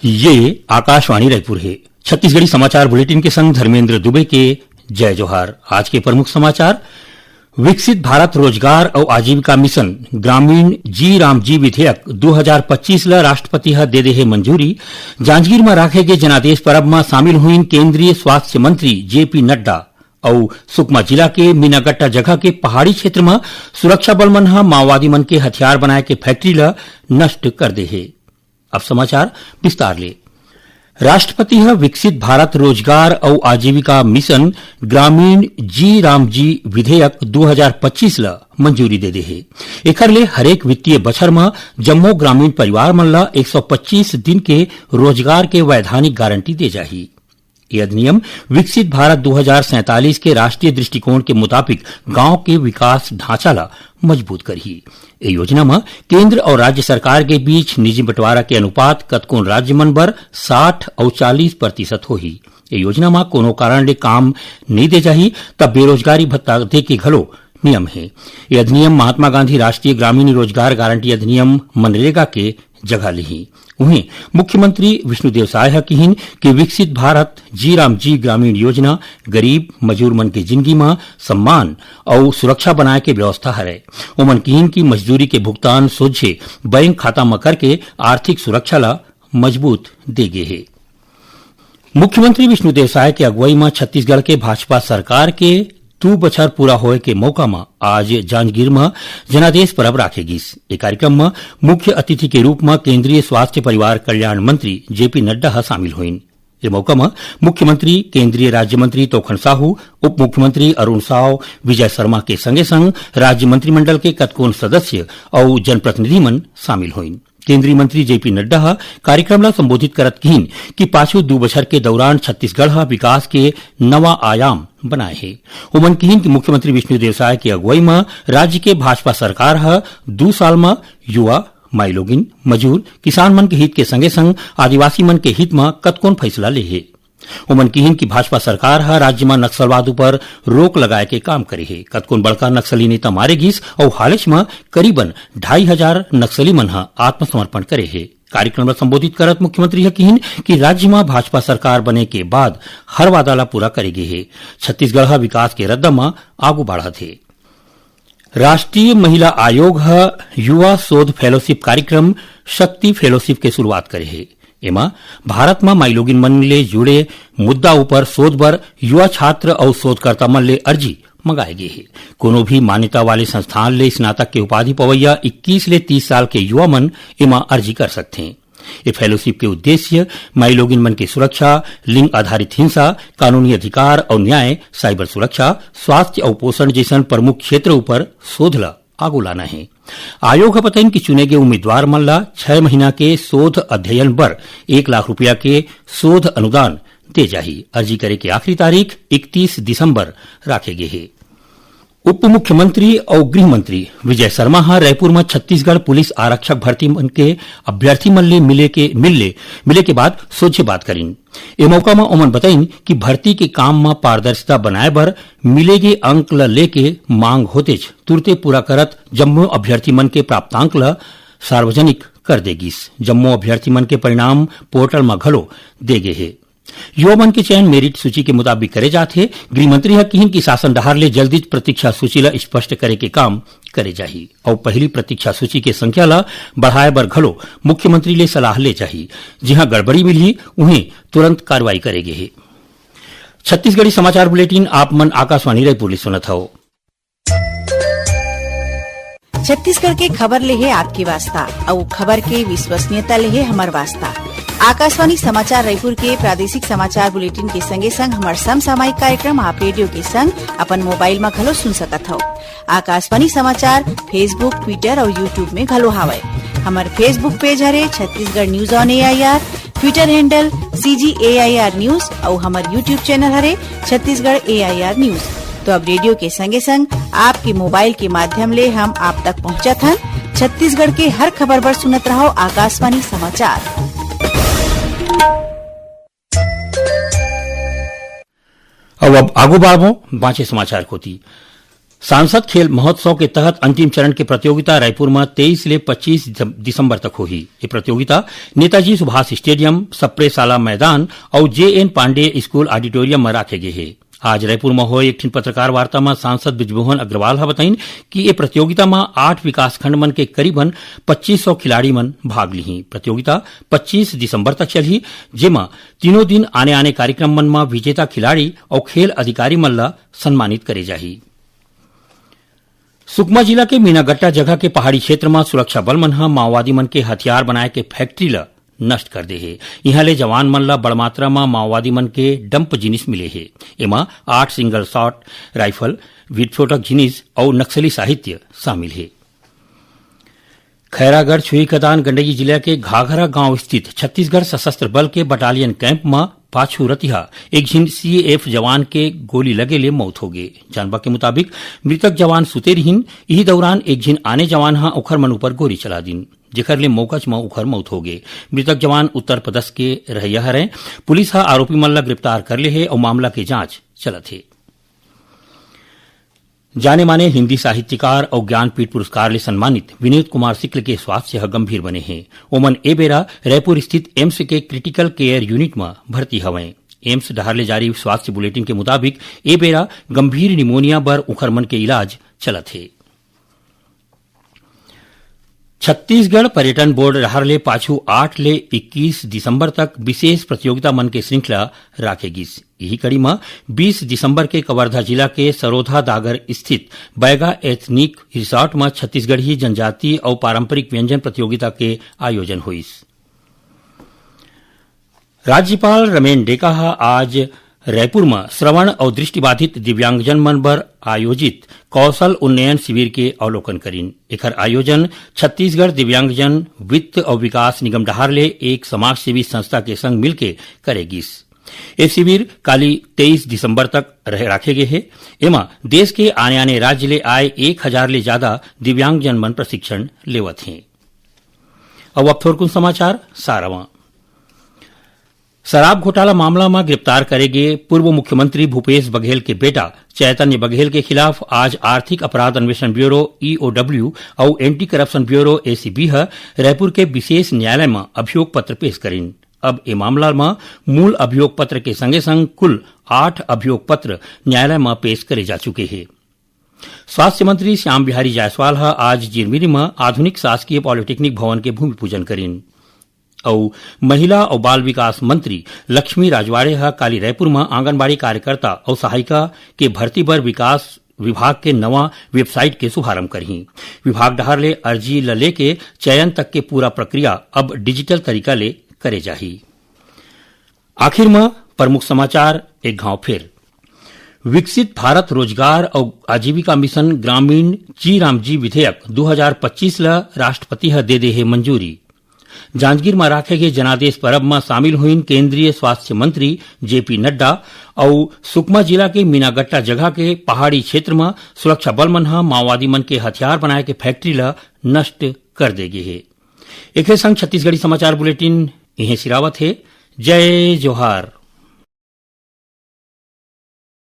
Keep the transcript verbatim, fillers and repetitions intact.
ये आकाशवाणी रायपुर हे। छत्तीसगढ़ी समाचार बुलेटिन के संग धर्मेंद्र दुबे के जय जोहार। आज के प्रमुख समाचार। विकसित भारत रोजगार अउ आजीविका मिशन ग्रामीण जी राम जी विधेयक दू हजार पच्चीस ल राष्ट्रपति ह दे दे हे मंजूरी। जांजगीर म राखे गे जनादेश परब म शामिल होइन केंद्रीय स्वास्थ्य मंत्री जेपी नड्डा। अउ सुकमा जिला के मीनागट्टा जगह के पहाड़ी क्षेत्र म सुरक्षा बल मन ह माओवादी मन के हथियार बनाए के फैक्ट्री ल नष्ट कर दे हे। अब समाचार विस्तार ले। राष्ट्रपति ह विकसित भारत रोजगार अउ आजीविका मिशन ग्रामीण जी राम जी विधेयक दू हजार पच्चीस ल मंजूरी दे दे हे। एखर ले हरेक वित्तीय बछर म जम्मो ग्रामीण परिवार मन ल एक सौ पच्चीस दिन के रोजगार के वैधानिक गारंटी दे जाही। ये अधिनियम विकसित भारत दू हजार सैंतालीस के राष्ट्रीय दृष्टिकोण के मुताबिक गांव के विकास ढांचा ला मजबूत करही। ए योजना म केंद्र अउ राज्य सरकार के बीच निजी बंटवारा के अनुपात कतकोन राज्य मन बर साठ अउ चालीस प्रतिशत होही। ए योजना म कोनो कारण ले काम नइ दे जाही, त बेरोजगारी भत्ता दे के घलो नियम हे। ये अधिनियम महात्मा गांधी राष्ट्रीय ग्रामीण रोजगार गारंटी अधिनियम, मनरेगा, के जगह लिही। उहें, मुख्यमंत्री विष्णुदेव साय ह किहिन कि विकसित भारत जी राम जी ग्रामीण योजना गरीब मजदूर मन के जिनगी म सम्मान अउ सुरक्षा बनाए के व्यवस्था हरय। ओमन किहिन कि मजदूरी के भुगतान सोझे बैंक खाता म करके आर्थिक सुरक्षा ल मजबूत दे गे हे। मुख्यमंत्री विष्णुदेव साय के अगुवई म छत्तीसगढ़ के भाजपा सरकार के दू बछर पूरा होए के मौका म आज जांजगीर म जनादेश परब राखे गिस। ए कार्यक्रम म मुख्य अतिथि के रूप म केंद्रीय स्वास्थ्य परिवार कल्याण मंत्री जेपी नड्डा ह शामिल होइन। ए मौका म मुख्यमंत्री, केंद्रीय राज्य मंत्री तोखन साहू, उप मुख्यमंत्री अरुण साव, विजय शर्मा के संगे संग राज्य मंत्रिमंडल के कतकोन सदस्य अउ जनप्रतिनिधि मन शामिल होइन। केंद्रीय मंत्री जेपी नड्डा ह कार्यक्रम ला संबोधित करत किहिन कि पाछू दू बछर के दौरान छत्तीसगढ़ ह विकास के नवा आयाम बनाए हे। ओमन किहिन कि मुख्यमंत्री विष्णुदेव साय के अगुवई म राज्य के भाजपा सरकार ह दू साल म युवा, माईलोगिन, मजूर, किसान मन के हित के संगे संग आदिवासी मन के हित म कतकोन फैसला ले हे। ओमन किहिन कि भाजपा सरकार ह राज्य म नक्सलवाद उपर रोक लगाए के काम करे हे। कतकोन बड़का नक्सली नेता मारे गिस अउ हालेच म करीबन ढाई हजार नक्सली मन ह आत्मसमर्पण करे हे। कार्यक्रम ल संबोधित करत मुख्यमंत्री ह किहिन कि राज्य म भाजपा सरकार बने के बाद हर वादा ल पूरा करे गे हे। छत्तीसगढ़ ह विकास के रद्दा म आगू बढ़त हे। राष्ट्रीय महिला आयोग ह युवा शोध फेलोशिप कार्यक्रम शक्ति फेलोशिप के शुरुआत करे हे। एमा भारत म माईलोगिन मन ले जुड़े मुद्दा उपर शोध बर युवा छात्र अउ शोधकर्ता मन ले अर्जी मंगाए गे हे। कोनो भी मान्यता वाले संस्थान ले स्नातक के उपाधि पवैया इक्कीस ले तीस साल के युवा मन एमा अर्जी कर सकथें। ए फेलोशिप के उद्देश्य माईलोगिन मन के सुरक्षा, लिंग आधारित हिंसा, कानूनी अधिकार अउ न्याय, साइबर सुरक्षा, स्वास्थ्य अउ पोषण जैसन प्रमुख क्षेत्र उपर शोध ल आगू लाना हे। आयोग ह बताइन कि चुने गे उम्मीदवार मन ल छह महीना के शोध अध्ययन बर एक लाख रुपया के शोध अनुदान दे जाही। अर्जी करे के आखिरी तारीख इकतीस दिसंबर राखे गे हे। उप मुख्यमंत्री अउ गृह मंत्री विजय शर्मा ह रायपुर म छत्तीसगढ़ पुलिस आरक्षक भर्ती मन के अभ्यर्थी मन ले मिले के, मिलले, मिले के बाद सोझे बात करिन। ए मौका म ओमन बताइन कि भर्ती के काम म पारदर्शिता बनाए बर मिले गे अंक ल लेके मांग होतेच तुरते पूरा करत जम्मो अभ्यर्थी मन के प्राप्तांक ल सार्वजनिक कर दे गिस। जम्मो अभ्यर्थी मन के परिणाम पोर्टल म घलो दे गे हे। युवा मन के चयन मेरिट सूची के मुताबिक करे जात हे। गृह मंत्री ह किहिन कि शासन डहार ले जल्दीच प्रतीक्षा सूची ल स्पष्ट करे के काम करे जाही अउ पहिली प्रतीक्षा सूची के संख्या ल बढ़ाए बर घलो मुख्यमंत्री ले सलाह ले जाही। जिहां गड़बड़ी मिलही, उहें तुरंत कार्रवाई करे गे हे। छत्तीसगढ़ी समाचार बुलेटिन आप मन आकाशवाणी रायपुर ले सुनत हव। छत्तीसगढ़ के खबर ले हे आपके वास्ता, अउ खबर के विश्वसनीयता ले हे हमर वास्ता। आकाशवाणी समाचार रायपुर के प्रादेशिक समाचार बुलेटिन के संगे संग हमर समसामयिक कार्यक्रम आप रेडियो के संग अपन मोबाइल म घलो सुन सकत हव। आकाशवाणी समाचार Facebook, Twitter अउ YouTube में घलो हावय। हमर Facebook पेज हरे Chhattisgarh news on AIR, Twitter handle CG AIR news अउ हमर YouTube चैनल हरे छत्तीसगढ़ एआईआर न्यूज। तो अब रेडियो के संगे संग आपके मोबाइल के माध्यम ले हम आप तक पहुंचत हन। छत्तीसगढ़ के हर खबर बर सुनत रहव आकाशवाणी समाचार। अब, अब आगू बढ़बो बांचे समाचार कोती। सांसद खेल महोत्सव के तहत अंतिम चरण के प्रतियोगिता रायपुर म तेईस ले पच्चीस दिसंबर तक होही। ये प्रतियोगिता नेताजी सुभाष स्टेडियम, सप्रे शाला मैदान अउ जे एन पांडेय स्कूल ऑडिटोरियम म राखे गे हे। आज रायपुर म होए एक ठिन पत्रकार वार्ता म सांसद बृजमोहन अग्रवाल ह बताइन कि ये प्रतियोगिता म आठ विकासखंड मन के करीबन पच्चीस सौ खिलाड़ी मन भाग लिही। प्रतियोगिता पच्चीस दिसंबर तक चलही, जेमा तीनों दिन आने-आने कार्यक्रम मन म विजेता खिलाड़ी अउ खेल अधिकारी मन ल सम्मानित करे जाही। सुकमा जिला के मीनागट्टा जगह के पहाड़ी क्षेत्र म सुरक्षा बल मन ह माओवादी मन के हथियार बनाए के फैक्ट्री ल नष्ट कर दे हे। इहां ले जवान मन ल बड़ मात्रा म माओवादी मन के डंप जिनिस मिले हे। एमा आठ सिंगल शॉट राइफल, विस्फोटक जिनिस अउ नक्सली साहित्य शामिल हे। खैरागढ़ छुईखदान गंडकी जिला के घाघरा गांव स्थित छत्तीसगढ़ सशस्त्र बल के बटालियन कैंप म पाछू रतिहा एक झिन सीएएफ जवान के गोली लगे ले मौत होगे। जानबा के मुताबिक, मृतक जवान सुते रिहिन। इही दौरान एक झिन आने जवान ह ओखर मन ऊपर गोली चला दिन, जेखर ले मौकच म ओखर मौत होगे। मृतक जवान उत्तर प्रदेश के रहइया हरय। पुलिस ह आरोपी मन ल गिरफ्तार कर ले हे अउ मामला के जांच चलत हे। जाने माने हिंदी साहित्यकार अउ ज्ञानपीठ पुरस्कार ले सम्मानित विनोद कुमार शुक्ल के स्वास्थ्य ह गंभीर बने हे। ओमन ए बेरा रायपुर स्थित एम्स के क्रिटिकल केयर यूनिट म भर्ती हवंय। एम्स डहार ले जारी स्वास्थ्य बुलेटिन के मुताबिक, ए बेरा गंभीर निमोनिया बर उखर मन के इलाज चलत हे। छत्तीसगढ़ पर्यटन बोर्ड डहार ले पाछू आठ ले इक्कीस दिसंबर तक विशेष प्रतियोगिता मन के श्रृंखला राखे गिस। इही कड़ी म बीस दिसंबर के कवर्धा जिला के सरोधा दागर स्थित बैगा एथनिक रिसोर्ट म छत्तीसगढ़ी जनजाति अउ पारंपरिक व्यंजन प्रतियोगिता के आयोजन होइस। राज्यपाल रमेन डेका ह आज रायपुर म श्रवण अउ दृष्टिबाधित दिव्यांगजन मन बर आयोजित कौशल उन्नयन शिविर के अवलोकन करिन। एखर आयोजन छत्तीसगढ़ दिव्यांगजन वित्त अउ विकास निगम डहार ले एक समाजसेवी संस्था के संग मिलके करे गिस। ए शिविर काली तेईस दिसंबर तक रह-, राखे गे हे। एमा देश के आने-आने राज्य ले आए एक हजार ले जादा दिव्यांगजन मन प्रशिक्षण लेवत हें। अउ अब थोरकुन समाचार सारावां। शराब घोटाला मामला म गिरफ्तार करे गे पूर्व मुख्यमंत्री भूपेश बघेल के बेटा चैतन्य बघेल के खिलाफ आज आर्थिक अपराध अन्वेषण ब्यूरो, ईओडब्ल्यू, अउ एंटी करप्शन ब्यूरो, एसीबी, ह रायपुर के विशेष न्यायालय म अभियोग पत्र पेश करिन। अब ए मामला म मूल अभियोग पत्र के संगे संग कुल आठ अभियोग पत्र न्यायालय म पेश करे जा चुके हे। स्वास्थ्य मंत्री श्याम बिहारी जायसवाल ह आज जिरमिरी म आधुनिक शासकीय पॉलिटेक्निक भवन के भूमि पूजन करिन। अउ महिला अउ बाल विकास मंत्री लक्ष्मी राजवाड़े ह काली रायपुर म आंगनबाड़ी कार्यकर्ता अउ सहायिका के भर्ती बर विकास विभाग के नवा वेबसाइट के शुभारंभ करही। विभाग डहार ले अर्जी ल लेके चयन तक के पूरा प्रक्रिया अब डिजिटल तरीका ले करे जाही। आखिर म प्रमुख समाचार एक घांव फेर। विकसित भारत रोजगार अउ आजीविका मिशन ग्रामीण जी राम जी विधेयक दू हजार पच्चीस ल राष्ट्रपति ह दे दे हे मंजूरी। जांजगीर म राखे गे जनादेश परब म शामिल होइन केंद्रीय स्वास्थ्य मंत्री जेपी नड्डा अउ सुकमा जिला के मीनागट्टा जगह के पहाड़ी क्षेत्र म सुरक्षा बल मन ह माओवादी मन के हथियार बनाए के फैक्ट्री ल नष्ट कर दे गे हे। एखरे संग छत्तीसगढ़ी समाचार बुलेटिन इहें सिरावत हे। जय जोहार।